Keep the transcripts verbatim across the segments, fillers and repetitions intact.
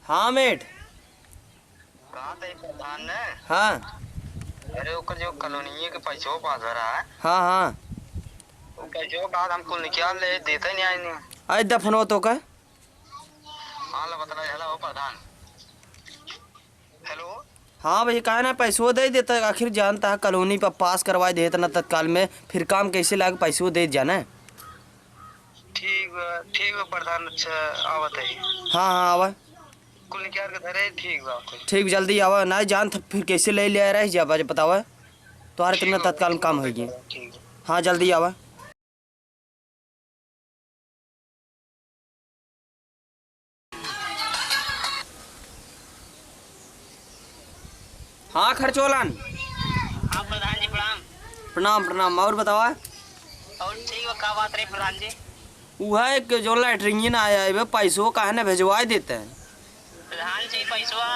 हाँ मेट। कहा था ये प्रधान ने? हाँ। अरे ओकर जो कॉलोनिये के पैसो पास भरा है। हाँ, हाँ। वो पैसो का हम कुल निकाल ले, देते नहीं आए नहीं। अरे दफनो तो का। हाँ, ला बतला, हेलो प्रधान। हेलो। हाँ भाई, काहे ना पैसो दे देता, आखिर जानता है कॉलोनी पर पास करवा दे इतना तत्काल में, फिर काम कैसे लाग, पैसो दे जाना। ठीक बा, ठीक बा प्रधान, अच्छा आवत है। हाँ, हाँ, आवा। कुल निकाल के धरे, ठीक बा, कुल। ठीक, जल्दी आवा, ना जान त फिर कैसे ले ले रह जा, बज-, बतावा। तोहार ठीक कितना बा, तत्काल में काम होई। ठीक बा। हाँ, जल्दी आवा। हाँ, खर्चोलन। हाँ, प्रधान जी, प्रणाम। प्रणाम, प्रणाम। और बतावा? और ठीक बा, का बात रही, प्रधान जी? उहे कि जो लैट्रिन ना आया है, पैसो काहे ना भेजवाए देते हैं? प्रधान जी, पैसवा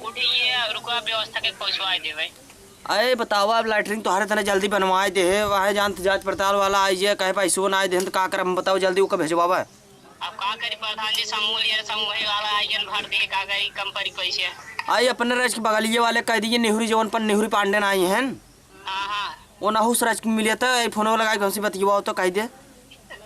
उठिए, रुको, व्यवस्था के पहुँचवाए देवे। अरे बतावा, अब लैट्रिन तोहरे तने जल्दी बनवाए दे है, वह जान जांच पड़ताल वाला आई जे, कहे पैसो ना आए दे, तो का करब हम, बताओ, जल्दी ओके भेजवावा। अब का करी प्रधान जी, समूह लिए, समूह वाला आई जन भर दिए, का करी, कम पड़ी पैसे। आई अपने रज के बगलिए वाले कह दिए, नेहुरी जवन पर नेहुरी पांडे ना आई हैं। हाँ, हाँ। वो नहुस रज के मिले तो, ए फोनो लगा के हमसे बतियावा तो कह दे।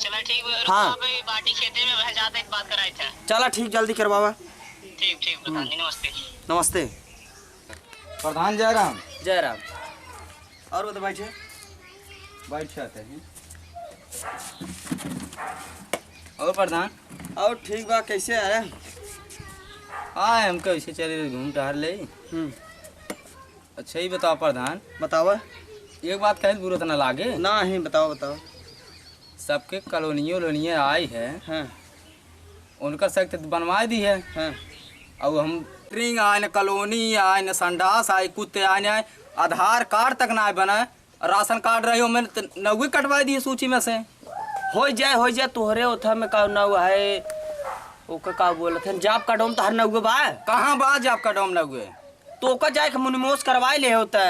चला ठीक बा, रुको, हाँ। अबे बाटी खेते में वह जाते बात कराए थे। चला ठीक, जल्दी करवावा। ठीक, ठीक, प्रधान जी, हम्म। नमस्ते। नमस्ते। प्रधान जयराम। जयराम। और बता, बैठे। बैठ जाते हैं। और प्रधान? और ठीक बा, कैसे आया? आए हम कैसे चले घूम टहर ले। हम्म। अच्छा, ये बताओ प्रधान। बतावा। एक बात कहे बुरा तो ना लागे? ना ही, बताओ, बताओ। सबके कॉलोनियो लोनिये आई है। हाँ। उनका सख्त बनवाए दी है। हाँ। अब हम लैट्रिन आए न, कॉलोनी आए न, संडास आए, कुत्ते आए न, आधार कार्ड तक ना बने, राशन कार्ड रहे, ओमे त नौवे कटवाए दी सूची में से। हो जाए, हो जाए, तोहरे ओथा में का नाव है, ओका का बोलत हन, जॉब कार्ड ओम तहर नौवे बा? कहाँ बा जॉब कार्ड ओम नौवे? तो ओका जाए के मुनिमोस करवाए ले होता।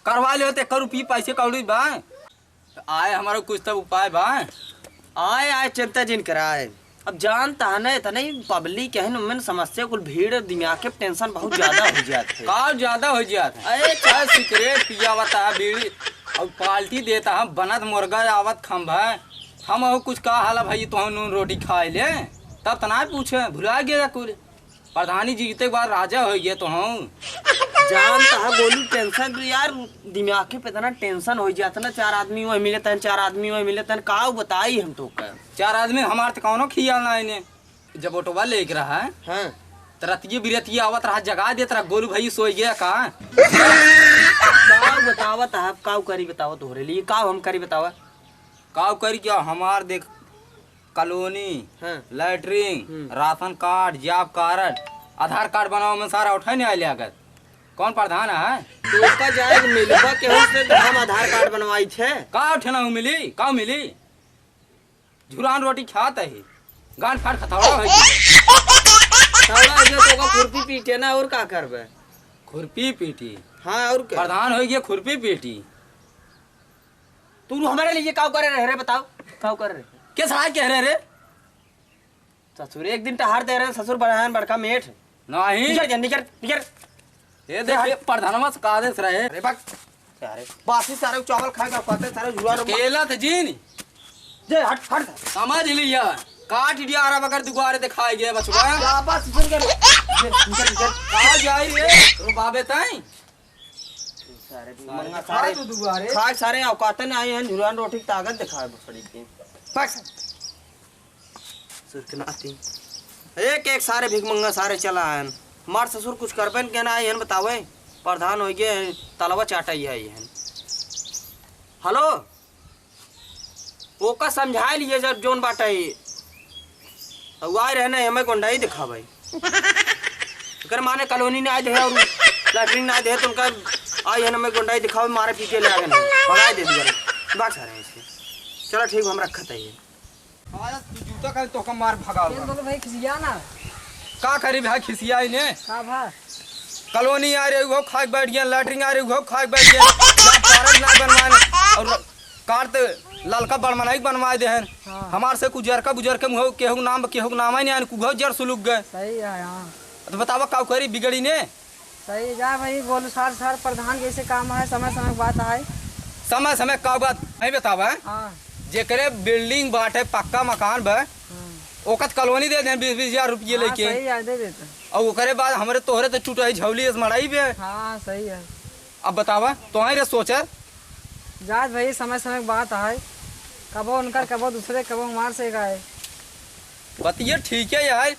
करवा ले होते, एक रुपये पैसे कौड़ी बा? आए, हमारा कुछ तब उपाय बा? आए, आए, चिंता जिन कराए। अब जानता है ना, इतना ही पब्लिक है ना, उनमें समस्या कुल भीड़, दिमाग के टेंशन बहुत ज्यादा हो जात है। का ज्यादा हो जात है? अरे, चाहे सिगरेट पियावत है, बीड़ी, और पार्टी देता है, बनत मुर्गा आवत खंभा, हम और कुछ का हाल है भाई, तो हम नून रोटी खाए ले, तब तो ना पूछे, भुला गया कुल। प्रधानी जीते के बाद राजा हो गया तो हम। जानता है गोलू, टेंशन तो यार, दिमाग के पे इतना टेंशन हो जाता ना, चार आदमी वही मिले तन, चार आदमी वही मिले तन, का बताई हम तो का। चार आदमी हमार तो कौनो खियाल ना इन्हें। जब ऑटोवा लेके रहा है, हाँ। तो रतिये बिरतिये आवत रहा, जगा देत रहा, गोलू भाई सोई गया का? का बतावत है, अब का करी बतावा तोहरे लिए, का हम करी बतावा? का करी क्या, हमार देख कॉलोनी, हाँ। लैट्रिन, हम्म। राशन कार्ड, जॉब कार्ड, आधार कार्ड बनावे में सारा उठे नहीं आइले अगर। कौन प्रधान है? तो का जाए मिलबा के हो से तो हम आधार कार्ड बनवाई थे। का उठे ना मिली? का मिली? झुरान रोटी खात है। गान फाड़ खतौड़ा हो गया। खतौड़ा हो गया तो ओका खुरपी पीटे ना, और का करबे? खुरपी पीटी? हाँ, और क्या? प्रधान हो गया खुरपी पीटी। तू हमारे लिए काव करे रहे रे, बताओ, काव करे रहे? के सलाह कह रहे रे? ससुर, एक दिन टहार दे रहे ससुर, बढ़ान बड़का मेठ। नहीं। निकर जा, निकर, निकर। ये देख, ये प्रधानवा से का आदेश रहे? अरे बक। सारे, बासी सारे चावल खाए का कहते सारे जुआ रो। केला थे जी नहीं। जे हट, हट। समझ लिया। काट दिया अरब अगर दुआरे दिखाई गया बस। क्या बात सुन के? निकर, निकर। कहाँ जाई रे? रुबाबे ताई। सारे भिखमंगा सारे, सारे तू दुआरे। खाए सारे औकाते ना आए हैं, झुरान रोटी की ताकत दिखाए बकरी की। बस। सुरकनाती। एक एक सारे भिखमंगा सारे चला आयन। मार ससुर कुछ करबे न कहना आए हन बतावे। प्रधान हो गए, तलवा चाटा ही आई हन। हेलो। ओका समझाए लिए जब जोन बाटे ही। अब आए रहे ना, हमें गुंडाई दिखावे। एकर माने कॉलोनी ना आए दे और लैट्रिन ना आए दे, तो उनका आई है ना, हमें गुंडाई दिखावे, मारे पीटे ले आगे ना। भगाए दे दिया। बात सारे इसके। चलो ठीक, हम रखत है ये। आया तू जूता का तो का मार भगाओ। ये बोलो भाई, खिसिया ना। का करी भाई, खिसिया ही ने? का भा? कॉलोनी आ रही हो, खाए बैठ गया, लैट्रिन आ रही हो, खाए बैठ गया। जब कारण ना बनवाने और कार ते ललका बड़मनाई बनवाए दे हैं। हाँ। हमार से कुजरका बुजरके मुँह केहू नाम, केहू नाम ही नहीं आन, कुघो जर सुलुक गए। सही है, हाँ। तो बतावा, काउ करी बिगड़ी ने? सही जा भाई, बोलू सार, सार प्रधान जैसे काम है, समय, समय के बात है। समय, समय का बात नहीं बतावा है? हाँ। जेकरे building बाटे, पक्का मकान बा, हाँ। ओकत कॉलोनी दे दें बीस, बीस हजार रुपये हाँ, लेके। सही है, दे देते। और ओकरे बाद हमरे तोहरे तो चुटाई झौली इस मड़ाई बे। हाँ, सही है। अब बतावा, तोहरे सोचे। जात भाई, समय, समय के बात है, कबो उनकर, कबो दूसरे, कबो हमार से गाए। बतिये ठीक है यार,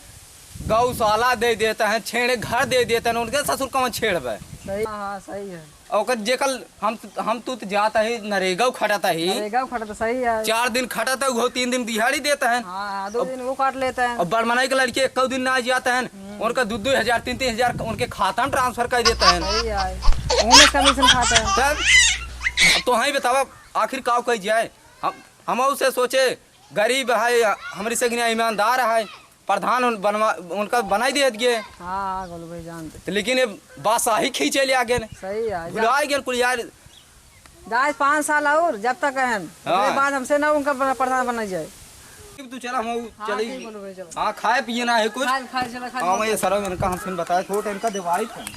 गौशाला दे देता है, छेड़े घर दे देता है, उनके ससुर कौन छेड़बे? सही, हाँ, हाँ, सही है। और ओकर जेकर हम, हम तू तो जाता ही, नरेगा खटता ही। नरेगा खटता, सही है। चार दिन खटता, वो तीन दिन दिहाड़ी देता है। हाँ, हाँ, दो अब दिन वो काट लेता है। और बड़मनाई के लड़के एक दिन ना जाता है, हम्म। उनका दो दो हजार, तीन तीन हजार उनके खाता में transfer कर देता है। सही है। उन्हें commission खाता है। तब अब तो हाँ ही बतावा, आखिर काउ कही जाए? हम, हम उसे सोचे, गरीब है, हमरी से ईमानदार है, प्रधान उन बनवा, उनका बनाई दे दिए। हाँ, हाँ, गोलू भाई जानते। तो लेकिन ये बादशाही खींचे ले आगे ने। सही है, भुला जा- गए कुल यार। जाए पाँच साल और जब तक हैं, हाँ। उसके बाद हमसे ना उनका प्र-, प्रधान बनाई जाए। तू चला, हम हाँ, चली। ठीक, गोलू भाई, चलो। हाँ, खाए पिए ना है कुछ। खाए, खाए, चला, खाए, हाँ, चला। मैं ये सरव इनका हम फिर बताए, छोट इनका दिवाई था।